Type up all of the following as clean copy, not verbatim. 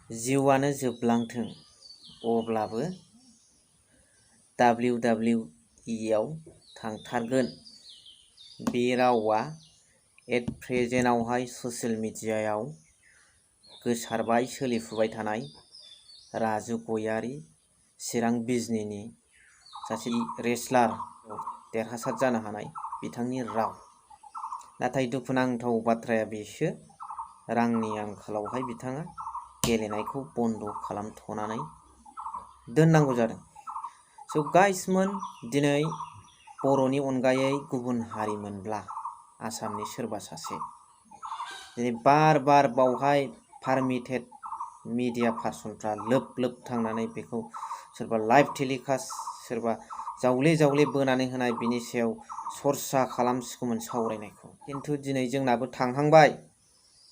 जिउआनो जोबलांथों अब्लाबो WWE आव थांथारगोन बे रावा एट प्रेजेन्टआवहाय ससियेल मिडियायाव गोसारबाय सोलिफुबाय थानाय राजु गयारी चिरां बिजनीनि सासे रेसलार देरहासार जानो हानाय बिथांनि राव। नाथाय दुखुनांथाव बाथ्राया बेसो रांनि आंखालावहाय बिथाङा गेलेनायखौ बन्द खालामथ'नानै दोननांगौ जादों। स' गाइसमोन, दिनै बर'नि अनगायै गुबुन हारिमोनब्ला आसामनि सोरबा सासे दिनै बार बावहाय पारमिटेड मिडिया पार्सनफ्रा लोब थांनानै बेखौ सोरबा लाइभ टेलिकास्ट सोरबा जावले बोनानै होनाय बिनि सायाव सरसा खालामसिगौमोन सावरायनायखौ। खिन्थु दिनै जोंनाबो थांहांबाय,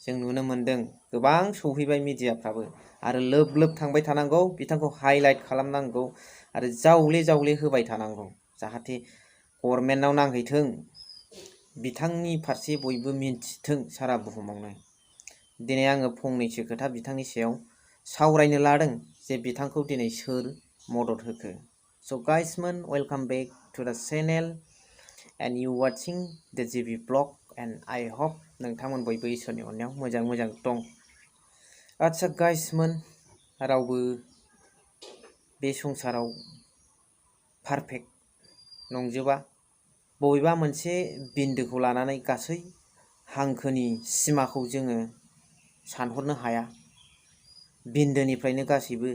जों नुनो मोन्दों गोबां सौहैबाय मिडियाफ्राबो आरो लोब थांबाय थानांगौ, बिथांखौ हाइलाइट खालामनांगौ आरो जावले होबाय थानांगौ जाहाथे गभर्नमेन्टआव नांहैथों, बिथांनि फारसे बयबो मिन्थिथों सारा बुहुमावनो। दिनै आङो फंनैसो खोथा बिथांनि सायाव सावरायनो लादों जे बिथांखौ दिनै सोर मदद होखो। स' गाइसमोन, वेलकाम बेक टु द चेनेल एन्ड इउ वाचिं द जिबि ब्लग एन्ड आइ हप नोंथांमोन बयबो इसोरनि अननायाव मोजां दं। आदसा गाइसमोन, रावबो बे संसाराव पारफेक्ट नंजोबा। बबेबा मोनसे बिन्दोखौ लानानै गासै हांखोनि सिमाखौ जोङो सानहरनो हाया। बिन्दोनिफ्रायनो गासैबो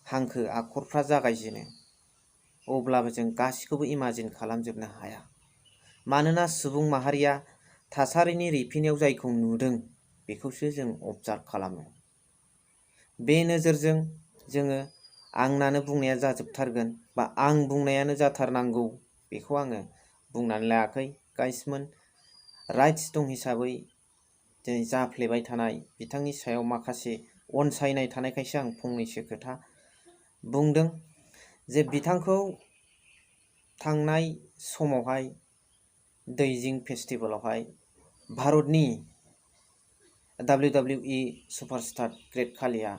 हांखो आखरफ्रा जागायजेनो, अब्लाबो जों गासिखौबो इमाजिन खालामजोबनो हाया। मानोना सुबुं माहारिया थासारिनि रिफिनायाव जायखौ नुदों बेखौसो जों अबजार्भ खालामो। बे नोजोरजों जोङो आंनानो बुंनाया जाजोबथारगोन बा आं बुंनायानो जाथारनांगौ बेखौ आङो बुंनानै लायाखै। गाइसमोन, राइट्स दं हिसाबै दिनै जाफ्लेबाय थानाय बिथांनि सायाव माखासे अनसायनाय थानायखायसो आं फंनैसो खोथा बुंदों जे बिथांखौ थांनाय समावहाय दैजिं फेस्टिभेलावहाय भारतनि WWE सुपारस्टार ग्रेट खालिया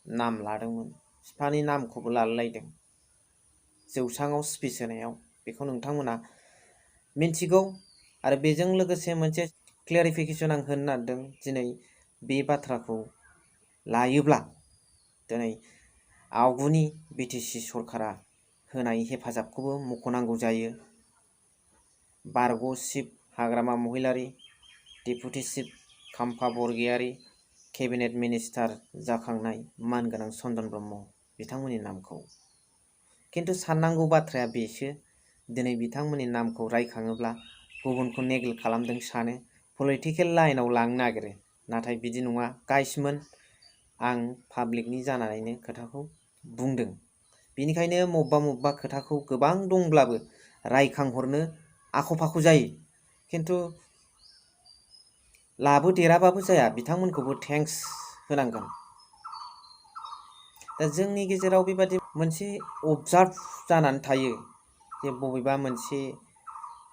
नाम लादोंमोन, बिफानि नामखौबो लालायलायदों जौसाङाव स्पिच होनायाव। बेखौ नोंथांमोना मिन्थिगौ। आरो बेजों लोगोसे मोनसे क्लियारिफिकेसन आं होनो नागिरदों, दिनै बे बाथ्राखौ लायोब्ला दिनै आवगुनि बिटिसि सरकारा होनाय हेफाजाबखौबो मख'नांगौ जायो। बारग' चिफ हाग्रामा महिलारि, डेपुटि चिफ खाम्फा बरगयारि, केबिनेट मिनिस्टार जाखांनाय मानगोनां चन्दन ब्रह्म बिथांमोननि नामखौ। खिन्थु साननांगौ बाथ्राया बेसो, दिनै बिथांमोननि नामखौ रायखाङोब्ला गुबुनखौ नेग्लेक्ट खालामदों सानो, पलिटिकेल लाइनाव लांनो नागिरो। नाथाय बिदि नङा गाइसमोन, आं पाब्लिकनि जानानैनो खोथाखौ बुंदों। बेनिखायनो मबेबा खोथाखौ गोबां दंब्लाबो रायखांहरनो आख' फाख' जायो। खिन्थु लाबोदेराबाबो जाया, बिथांमोनखौबो थेंक्स होनांगोन। दा जोंनि गेजेराव बेबादि मोनसे अबजार्भ जानानै थायो जे बबेबा मोनसे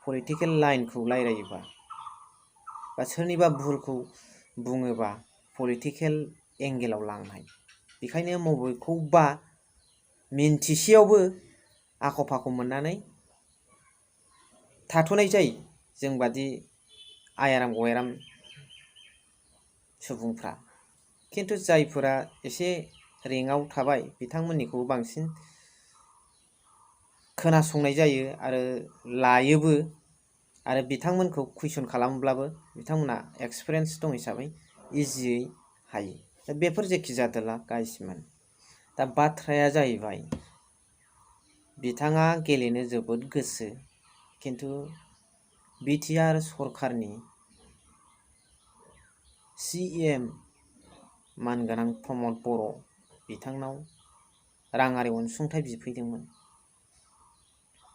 पलिटिकेल लाइनखौ रायलायोबा बा सोरनिबा भुलखौ बुङोबा पलिटिकेल एंगेलाव लांनाय। बेखायनो बबेखौबा मिन्थिसेयावबो आख' फाख' मोननानै थाथ'नाय जायो जोंबादि आयाराम गयाराम सुबुंफ्रा। खिन्थु जायफोरा एसे रेंकआव थाबाय बिथांमोननिखौ बांसिन खोनासंनाय जायो आरो लायोबो। आरो बिथांमोनखौ कुइसन खालामब्लाबो बिथांमोना एक्सपिरियेन्स दं हिसाबै इजियै हायो। दा बेफोर जेखि जादोला गाइसमोन, दा बाथ्राया जाहैबाय बिथाङा गेलेनो जोबोद गोसो, खिन्थु बिटिआर सरकारनि CM मानगोनां प्रमद बर' बिथांनाव राङारि अनसुंथाइ बिफैदोंमोन,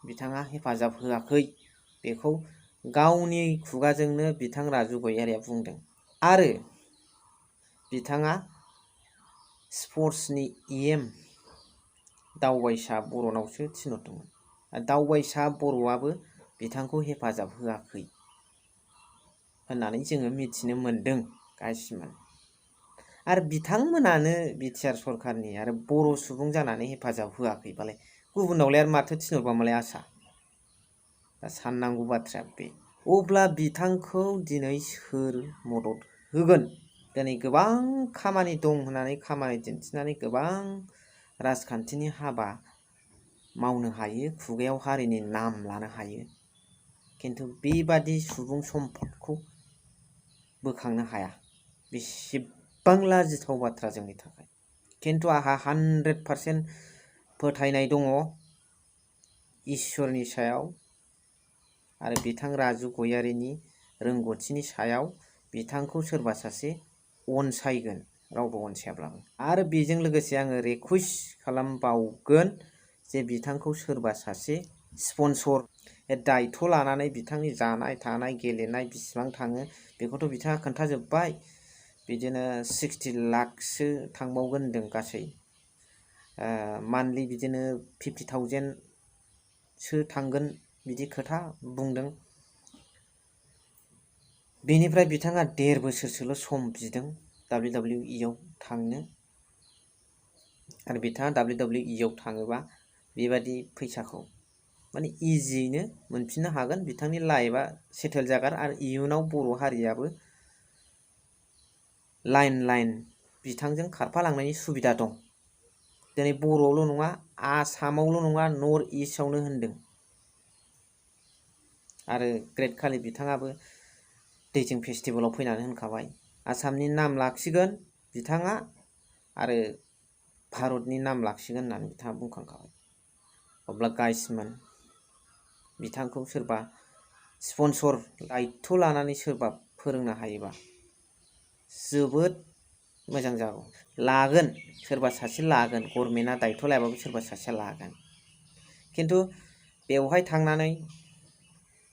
बिथाङा हेफाजाब होआखै। बेखौ गावनि खुगाजोंनो बिथां राजु गयारिया बुंदों। आरो बिथाङा स्पर्ट्सनि EM दावबायसा बर'नावसो थिनहरदोंमोन। दावबायसा बर'आबो बिथांखौ हेफाजाब होआखै होननानै जोङो मिथिनो मोनदों गाइसमोन। आरो बिथांमोनानो बिटिआर सरखारनि आरो बर' सुबुं जानानै हेफाजाब होआखैबालाय गुबुनावलाय आरो माथो थिनहरबा मालाय आसा। दा साननांगौ बाथ्राया बे। अब्ला बिथांखौ दिनै सोर मदद होगोन? दिनै गोबां खामानि दं होननानै खामानि दिन्थिनानै गोबां राजखान्थिनि हाबा मावनो हायो, खुगायाव हारिनि नाम लानो हायो, खिन्थु बेबादि सुबुं सम्पदखौ बोखांनो हाया। बेसेबां लाजिथाव बाथ्रा जोंनि थाखाय। खिन्थु आंहा 100% फोथायनाय दङ इसोरनि सायाव आरो बिथां राजु गयारिनि रोंगौथिनि सायाव बिथांखौ सोरबा सासे अनसायगोन, रावबो अनसायाब्लाबो। आरो बेजों लोगोसे आङो रिकुवेस्ट खालामबावगोन जे बिथांखौ सोरबा सासे स्पन्सर दायथ' लानानै बिथांनि जानाय थानाय गेलेनाय बेसेबां थाङो बेखौथ' बिथाङा खोन्थाजोब्बाय। बिदिनो 60 लाखसो थांबावगोन होनदों गासै। मान्थलि बिदिनो 50,000सो थांगोन बिदि खोथा बुंदों। बेनिफ्राय बिथाङा 1.5 बोसोरसोल' सम बिदों WWE आव थांनो। आरो बिथाङा WWE आव थाङोबा बेबादि फैसाखौ माने इजियैनो मोनफिननो हागोन। बिथांनि लाइफआ सेटेल जागोन आरो इयुनाव बर' हारियाबो लाइन बिथांजों खारफालांनायनि सुबिदा दं। दिनै बर'आवल' नङा, आसामावल' नङा, नर्थ इस्टआवनो होनदों। आरो ग्रेट खालि बिथाङाबो दैजिं फेस्टिभेलाव फैनानै होनखाबाय आसामनि नाम लाखिगोन बिथाङा आरो भारतनि नाम लाखिगोन होननानै बिथाङा बुंखांखाबाय। अब्ला गाइसमोन, बिथांखौ सोरबा स्पन्सर दायथ' लानानै सोरबा फोरोंनो हायोबा जोबोद मोजां जागौ। लागोन, सोरबा सासे लागोन, गभर्नमेन्टआ दायथ' लायाबाबो सोरबा सासेया लागोन। खिन्थु बेवहाय थांनानै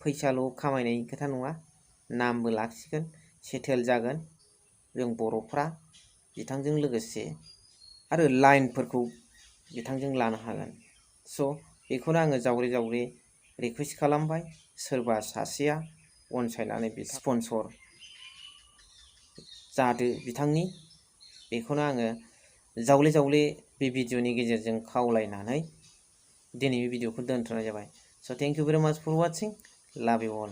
फैसाल' खामायनायनि खोथा नङा, नामबो लाखिगोन, सेटेल जागोन जों बर'फ्रा बिथांजों लोगोसे आरो लाइनफोरखौ बिथांजों लानो हागोन। स' बेखौनो आङो जावरे रिकुवेस्ट खालामबाय, सोरबा सासेया अनसायनानै स्पन्सर जादो बिथांनि। बेखौनो आङो जावले बे भिडिअनि गेजेरजों खावलायनानै दिनै बे भिडिअखौ दोनथ'नाय जाबाय। स' थेंक इउ भेरि माच फर वाचिं, लाभ इउ अल।